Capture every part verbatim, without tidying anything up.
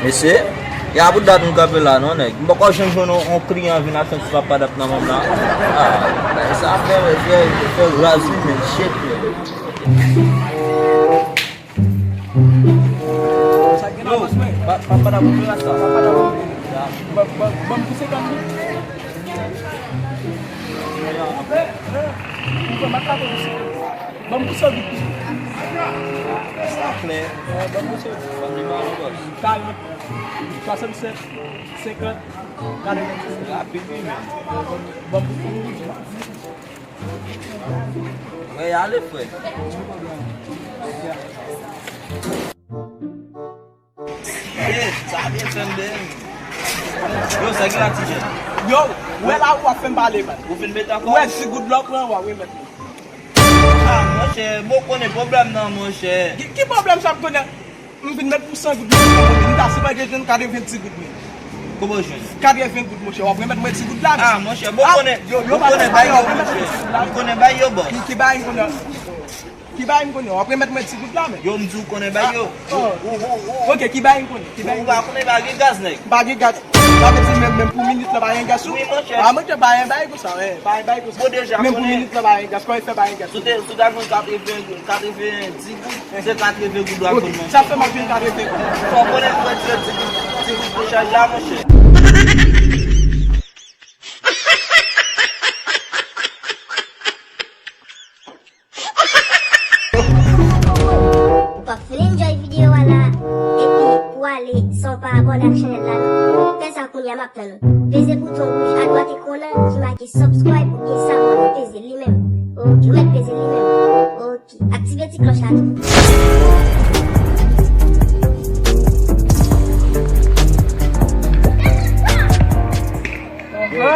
Mesye, y a pou dat nou kanpe la non, nèg. M poko janm jwenn yon, yon kliyan vin ak yon ti papa dap nan men m la. Ah, bagay sa fè, fè, fè raz wi, men shit, men. Yo, pa, papa dap pou la sa, papa dap pou. Ban, ban, ban m pou senkant mil. Ban m pou san goud. Sa klè. Ban m pou san goud. Karant, swasannsèt, senkant, katrevenndisèt. Rapid wi, men. Ban m pou san goud. Mwen ale, frè. Ye, sa byen fè m byen. Yo, sa ki la, ti jèn? Yo, ou wè la ou ap fè m pale, man. Ou fin met ankò? Ou wè ti goud la w pran, w a remèt mwen. Ah, monchè, bon, konnen pwoblèm nan, monchè. Ki, ki pwoblèm sa m konnen? M vin met pou san goud. M ta sipoze jwenn katreven ti goud, men. Kòman w jwenn? Katreven goud, monchè. W ap remèt mwen ti goud la, men. Ah, monchè, bon, konnen, yo, yo, bon, konnen bay yo, monchè. Bon, konnen bay yo, bòs. Ki, ki bay m konnen? Ki bay m konnen? W ap remèt mwen ti goud la, men. Yo, m di w konnen bay yo. Ah, oh. Ou, ou, ou, ou. Ok, ki bay m konnen? Ki bay m konnen? Ou pa konnen pa gen gaz, nèg. Pa gen gaz. Sa vle di menm, menm pou minit la pa gen gaz tou? Wi, monchè. Ah, monchè, pa gen bay konsa, wi. Pa gen bay konsa. Bon, deja, menm pou minit la pa gen gaz. Kòman fè pa gen gaz? Si w te, si w ta jwenn katreven, katreven, di goud, se katreven goud w ap jwenn nan. Sa fè m ap jwenn katreven goud. Fò w konnen mwen ti goud, ti goud pou chaj la, monchè. Ou p ap fin enjoy videyo a la, epi pou w ale san w pa abòne ak chanèl la non. Fè sa kounye a, m ap tann ou. Peze bouton wouj adwat ekran an ki make subscribe oubyen s'abonner, peze li menm. Ok, ou mèt peze li menm. Ok, aktive ti klòch la tou.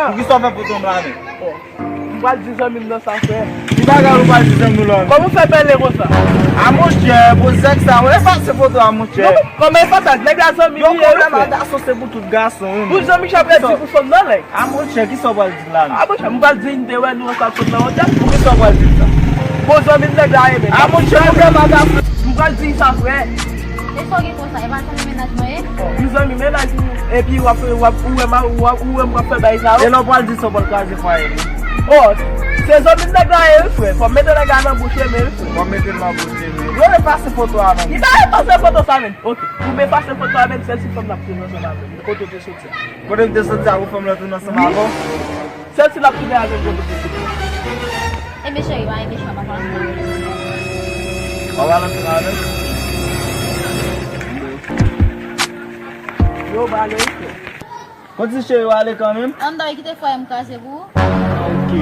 Poukisa w fè foto m la menm? M pral di zanmi m nan sa, frè. Ki bagay ou pral di zanmi w la menm? Kòman w fè pale konsa? A monchè, bon zèk sa, ou efase foto a monchè. Non, kòman efase? Nèg la zanmi m li ye, wi, frè. Yo, pwoblèm a gason se pou tout gason, wi. Pou zanmi chapè di pou fanm nan, nèg. A monchè, kisa w pral di la menm? A monchè, m pral di n te wè nou ansanm fanm nan otèl. Poukisa w pral di sa? Bon zanmi m nèg la ye, men. A monchè, pwoblèm a gason. M pral di sa, frè. E sa w gen konsa, e pa zanmi mennaj mwen ye? Wi, zanmi mennaj ou, epi w ap, w ap, ou wè m, w ap, ou wè m k ap fè bagay sa yo? E lè w pral di sa, w pral kraze fwaye li. Oh, se zanmi nèg la ye, wi, frè. Fò m mete nèg la nan bouch, men, wi, frè. Fò m mete l nan bouch, men. Yo efase foto a, men. Li pa efase foto sa, men. Ok, pou m efase foto a, men, sèl si fanm nan ap tounen ansanm avè m. Kote w te soti a? Kote m te soti a, pou fanm nan tounen ansanm avè w? Sèl si l ap tounen avè m kote w te soti a. Ebyen, cheri, pa gen chwa, papa. Papa nan fè la menm. Yo, ba ale, wi, frè. Konn ti cheri, w ale kanmenm? Anndan, wi, kite fwaye m kraze pou ou. Ok.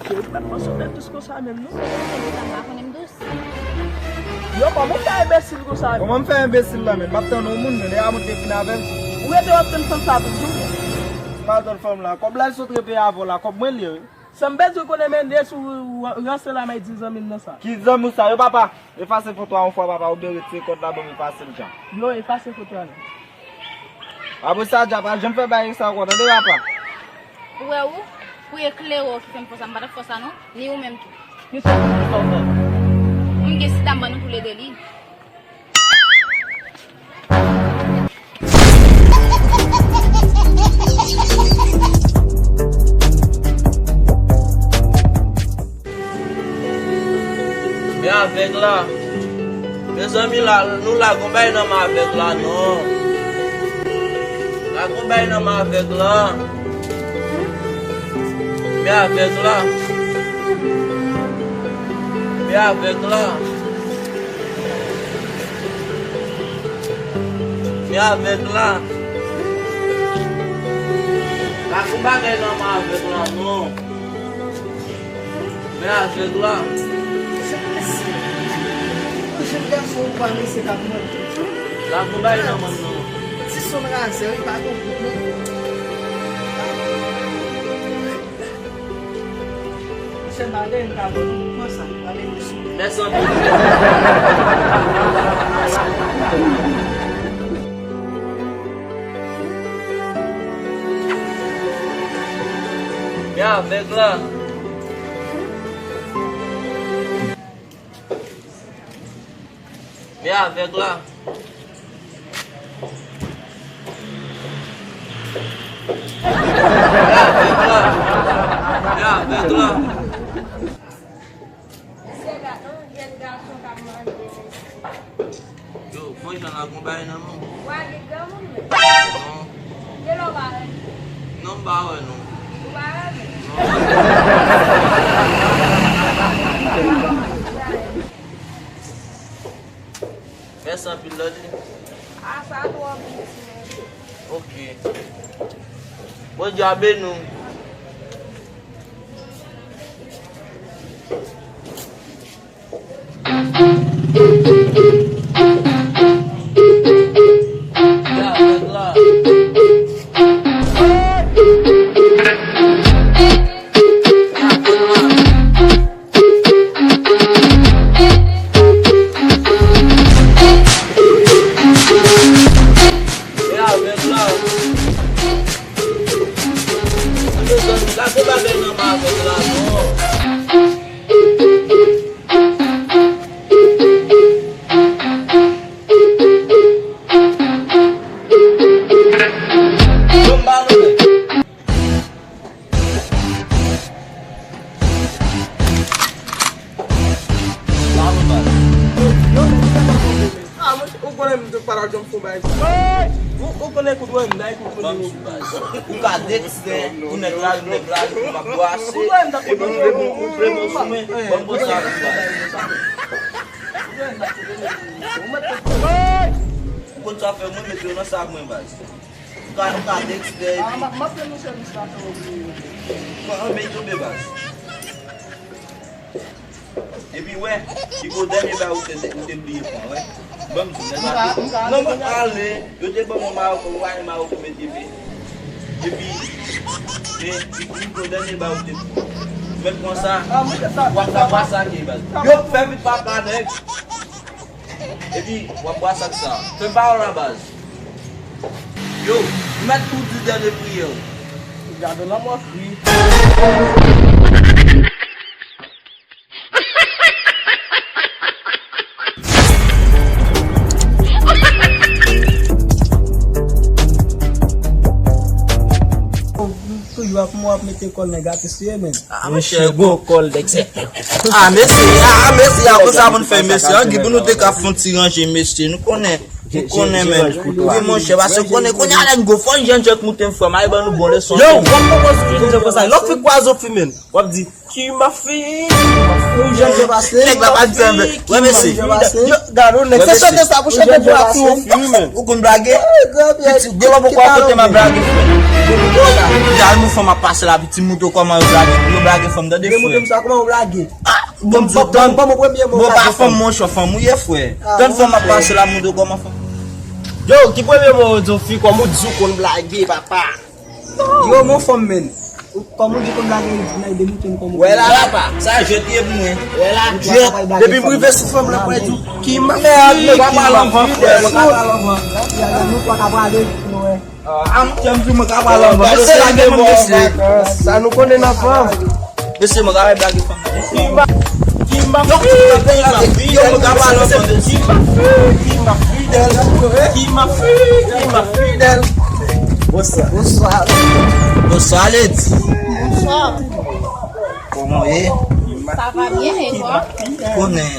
Cheri, pa t panse w te dous konsa menm, non. Cheri, m pa konnen m dous. Yo, kòman w fè enbesil konsa menm? Kòman m fè enbesil la menm? M ap tann yon moun, men, lè a moun te fin avè m. Ou rete w ap tann fanm sa toujou? Se pa tann fanm la. Kòb la l sot repe avè w la, kòb mwen l ye, wi. Sa m bezwen konnen, men, de sou ranse la, m ap di zanmi m nan sa. Ki zanmi w sa? Yo, papa, efase foto a yon fwa, papa, oubyen retire kòd la, ban m efase l dja. Yo, efase foto a la. Apre sa, dja pa janm fè bagay sa ankò, tande, papa. Ou wè ou, pou e klere w ki fè m fè sa, m pa t ap fè sa non, ni ou menm tou. Kisa w fè? M gen sida, m ban nou toulede li. Men avèg la. Mezanmi, la, nou lage yon bagay nan men avèg la, non. Lage yon bagay nan men avèg la. Men avèg la. Men avèg la. Men avèg la. Lage yon bagay nan men avèg la, non. Men avèg la. Se prensip. Pou jèn gason ou pa mesye k ap mande. Lage yon bagay nan men l non. Ti sonn razè, wi, pa gon gout non. Mesye, m pa gen, m ka pran sa, m pa gen sou. Mèsi anpil. Men avèg la. E avèg la. E avèg la. E avèg la. Yo, bon jan la gon bagay nan men w. Wa gen granmoun men. Non. Gen lè w pa wè. Non, m pa wè non. Ou pa wè men. Non. Mèsi anpil, Lòdi. A, sa twò piti. Ok. Bondye a beni w. E avèg la. Mezanmi, gade bagay nan men avèg la non. Bon, ba nou men. Ah, mwen, ou konnen m te pa ta janm fè bagay sa. Ou, ou konnen kout wè m, bay kout wè m. Ou ka dekstè, ou nèg la, nèg la, ou pa bwase. Kout wè m ta epi ou vle bon, ou vle bon sou mwen, ban m bon sa pou baz. Ou konn sa fè, mwen mete yo nan sa mwen baz. Ou ka, ou ka dekstè epi. Ah, m ap, m ap fè nou sèvis la fè ou bliye. Bon, an, men tonbe baz. Epi wè, li gon dènye bagay ou te, ou te bliye pran, wè. Ban m di w, nèg la te, non, mwen ale, yo te ban mwen maroko, ou pa gen maroko mete men. Epi, men, li, li gon dènye bagay ou te pran. Mèt pran sa, w ap ta pran sa ki baz. Yo, fè vit papa, nèg. Epi, w ap bwase ak sa. Fè pawòl la baz. Yo, mèt tou di dènye priyè w. Gade lanmò kri. Toujou ap mwen ap mete kòl nèg atis li ye, men. Ah, monchè, gwo kòl nèg se. Ah, mesye, ah, mesye, a konsa pou n fè, mesye. An, Guy, pou nou te ka fè yon ti ranje, mesye. Nou konnen, nou konnen, men. Wi, monchè, paske konnen, konnen, alè n gwo fò, jèn jèk moute m frè m, ay ban nou bon leson. Yo, w ap pwopoze jèn jèk konsa. Lè w fin kwaze w fimen, w ap di, ki ma fi, ou jèn jèk pase. Nèg la pa di sa, men. Wè, mesye. Yo, gade w, nèg, se chante sa pou chante pou ap tou. Ou konn blage? Piti, gen lòt bò kote m ap blage, frè. Depi lè yon fanm ap pase la, piti, montre w kòman yo blage, yo blage fanm, tande, frè. Depi w te sa, kòman w blage? Ah, bon, m di w, tann, bon, pa fanm, monchè, fanm ou ye, frè. Tann fanm ap pase la, montre w kòman fanm. Yo, ki premye mo ou di yon fi, kòm ou di w konn blage, papa? Yo, mon fanm, men. Ou, kòm ou di konn blage, nan de moute m kòm ou. Wè la, papa, sa jwèt ye pou mwen. Wè la, jwèt. Depi m rive sou fanm nan, mwen di, ki ma fi, mwen pa pale anvan, frè, mwen pa pale anvan. Nou pa ka pale, nou wè. Ah, mwen di mwen ka pale anvan. Mesye, lage mwen, mesye. Sa nou konnen nan fanm. Mesye, mwen ka blage fanm nan. Ki ma, ki ma fi, ki ma fi, ki ma fi, ki ma fi, ki ma fi, ki ma fi. Bonswa. Bonswa. Bonswa, Lady. Bonswa. Kòman w ye? Sa va byen, e ou? Konnen.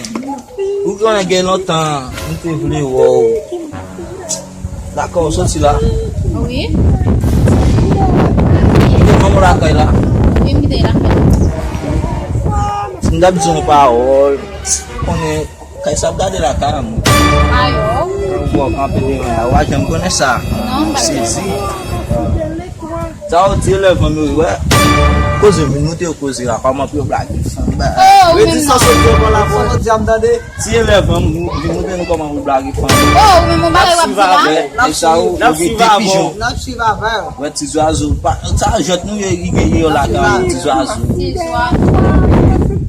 Ou konnen gen lontan, m te vle wè w. Lakay ou soti la? Wi. Ou te manman lakay la? Wi, m kite lakay la. Si m t ap di yon pawòl, konnen kay sa ap gade lakay an mwen. Ayo. Ou wè w kanpe devan la, ou pa janm konnen sa. Non, m pa sezi. Sa ou di elèv an nou, wè. Koze vin moute yo koze la, kòman pou yo blage fanm. Oh, ou menm non. Redi sa sot yo kon la, sa sot di a m tande. Ti elèv an nou, vin moute nou kòman pou blage fanm. Oh, ou menm ou bagay w ap di la. E sa ou, ou gen de pijon. N ap swiv avè w. Wè ti zwazo, pa, sa jwèt nou ye, ye, ye yo lakay, ti zwazo. Ti zwazo.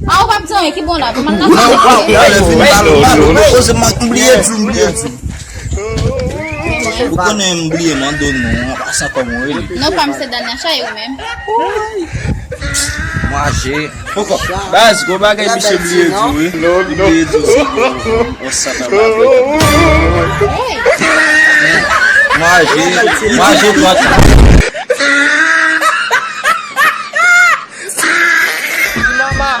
Ah, ou p ap di anyen, ki bon la, pou m al nan sa. Koze m bliye di, m bliye di. Ou konnen m bliye mande w non, an pasan kòman w rele. Non, pa m se Dania Chay ou menm. Mwaje. Poko. Baz, gwo bagay misye bliye di wi. Li bliye di se yon, yon, yon sant anba vre. Mwaje. Mwaje twò tan. Mama,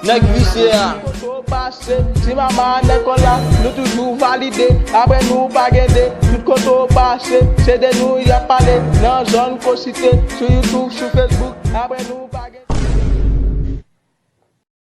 nèg visye a. Kote w pase, ti mama nèg kòl la, nou toujou valide. Apre nou pa gen de, tout kote w pase, se de nou y ap pale. Nan zòn ko site, sou YouTube, sou Facebook, apre nou pa gen